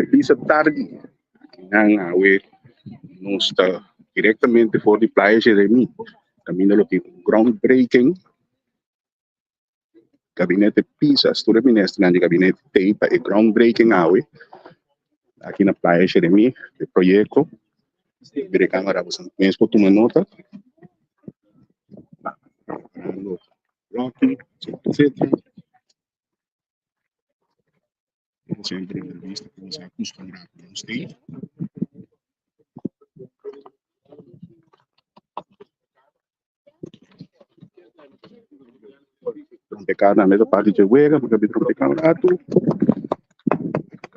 Feliz tardi. Nan awe nos ta directamente for di Playa Jeremi. Caminda lo tin un groundbreaking. Gabinete Pisas, tur e ministernan di gabinete t'ei pa e groundbreaking awe aki na Playa Jeremi, e proyecto. Bira e camera boso mes por tuma nota. Rocky, etcetera. Semper entrevista ku nos a acostumbrá ku nos tin. Trompeká tambe ta parti dje wega, porque abi trompeká un ratu.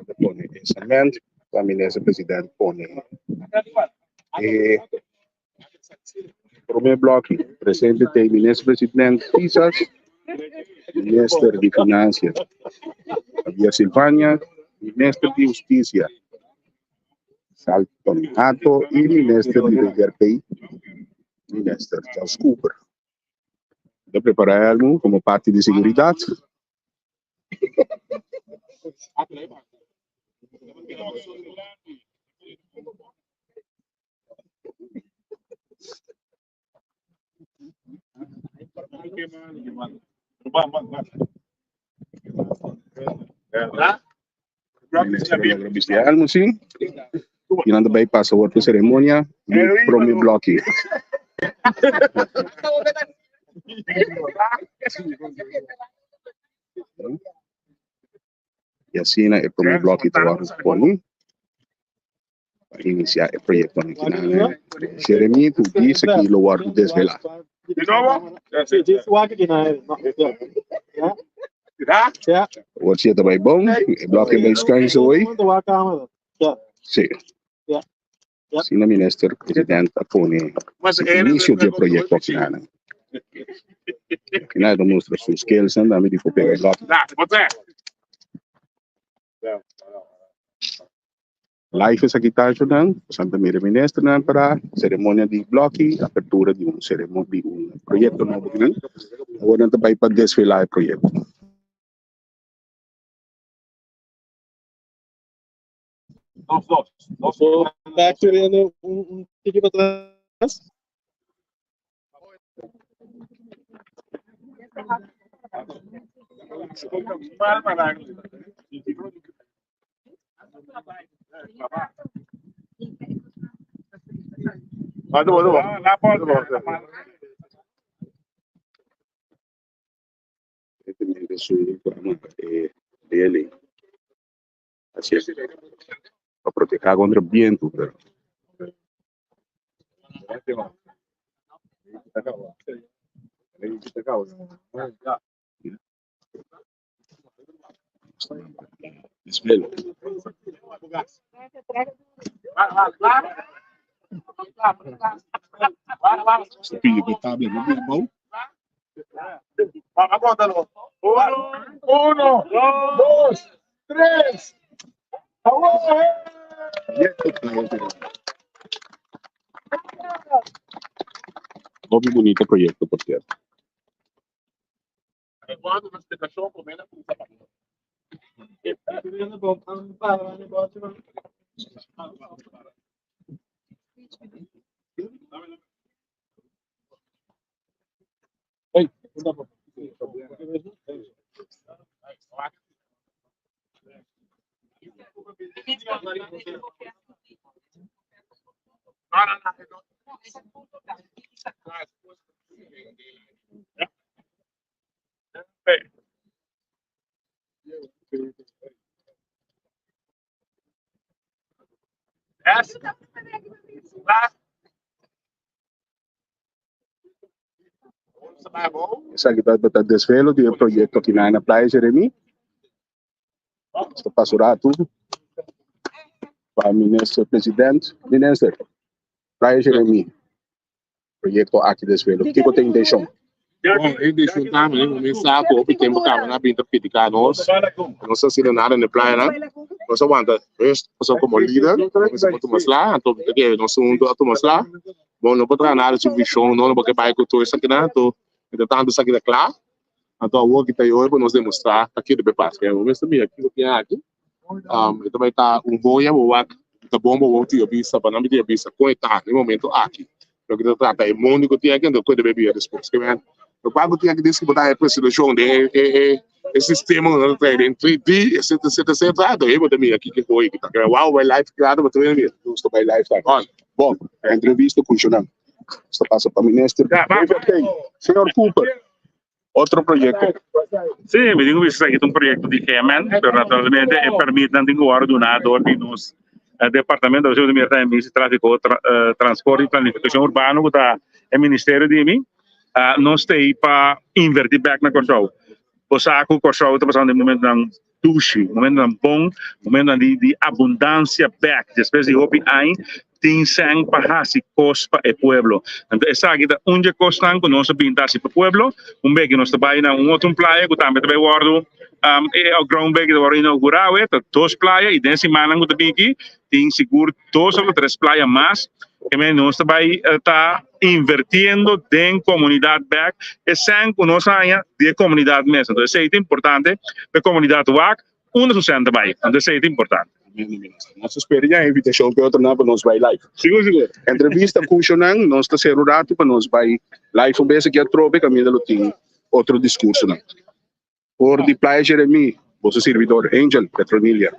Ta pone e cement, pa minister president pone e prome bloki. Presente ta e minister president Pisas, minister di financia Javier Silvania, minister di husticia Salton Hato y minister di VVRP Minister Charles Cooper. Ta prepara algu como parti di seguridad. Minister a logra bisti algu si. Y nan ta bay pasa awor cu ceremonia di prome bloki. Y asina e prome bloki ta wòrdu poni pa inisiá e proyekto aki nan. Jeremy ku bisa ki lo wòrdu desvelá. Awor si e ta bai bon, e bloki a bai schuin so hoy. Sí. Asina minister president a pone inicio di e proyecto aki nan. Aki nan e ta mustra su skills nan tambe di por pega e bloki. Live esaki ta nan, Santa mira ministernan para ceremonia di bloki, apertura di un ceremonia di un proyecto nobo aki nan. Awor nan ta bai pa desvela e proyecto. Back to the un tiki para atrás. E lely así es pa proteha contra bientu pero. Desvelo. Ta pidi pa e tablet no bira abou. Hopi bunito proyecto por cierto. Esaki tabata desvelo di e proyecto aki na Playa Jeremi. Nos ta pasa un ratu pa Minister President. Minister, Playa Jeremi, proyecto aki desvelo, kico ta e intencion? Bon, e intencion ta mi cuminsa cu hopi tempo caba nan a bin ta critica nos, nos ta haciendo nada na e playanan, nos a wanta rust pasobra como lider nos a tuma sla, anto mi ta kere nos hunto a tuma sla, bon no por traha nada sin vision, no por ke bai cu tur esakinan, anto mientras tanto esaki ta cla, anto awor ki ta e ora pa nos demostra ta kico ta pasa, bo mester mira kico tin aki. E ta bai ta un joya bo wak ta bon bo wou tio bisa pa nan mi tio bisa kon e ta na e momento aki. Loke ta trata e mondi ku tin aki anto ku e debe bira despues. Ke men lokual ku tin aki dies ku bo ta haña presentashon den e e e sistema ku nan ta trae den 3D etcetera etcetera etcetera anto ei bo ta mira kiko e joya ki ta. Ke men wou bai live klaro bo ta mira. Nos ta bai live tambe. Bon, entrevista ku Jonan. Nos ta pasa pa minister. BVP, señor Cooper. Otro proyecto. Sí, mi tin ku bisa esaki ta un proyecto di GMN, pero naturalmente e permitnan tin ku wòrdu duná dor di nos departamento, asina mi ta Minister di Tráfiko, Transporte i Planifikashon Urbano ku ta e ministerio di mi. Nos ta ei pa invertí bèk na Kòrsou. Bo sa ku Kòrsou ta pasando den momentunan dushi, momentunan bon, momentunan di abundansia bèk despues di hopi aña tin sèn pa hasi kos pa e pueblo. Anto esaki ta un dje kosnan ku nos a bin ta hasi pa pueblo. Un beki nos ta bai na un otro playa ku tambe ta bai wòrdu e groundbreaking ta wòrdu inougurá awe. Ta dos playa i den simannan ku ta bin aki tin sigur dos òf tres playa mas. Keme nos ta bai ta invertiendo den komunidat bèk e sèn ku nos haña di e komunidat mes. Anto esei ta importante pa e komunidat wak unda su sèn ta bai. Anto esei ta importante. Nos ta spera ya invitashon pa e otronan pa nos bai live. Sigur sigur. Entrevista ku shonnan nos ta sera un ratu pa nos bai live un bes aki atrobe kaminda lo tin otro diskursonan. For di Playa Jeremi, boso sirbidor Angel Petronilia.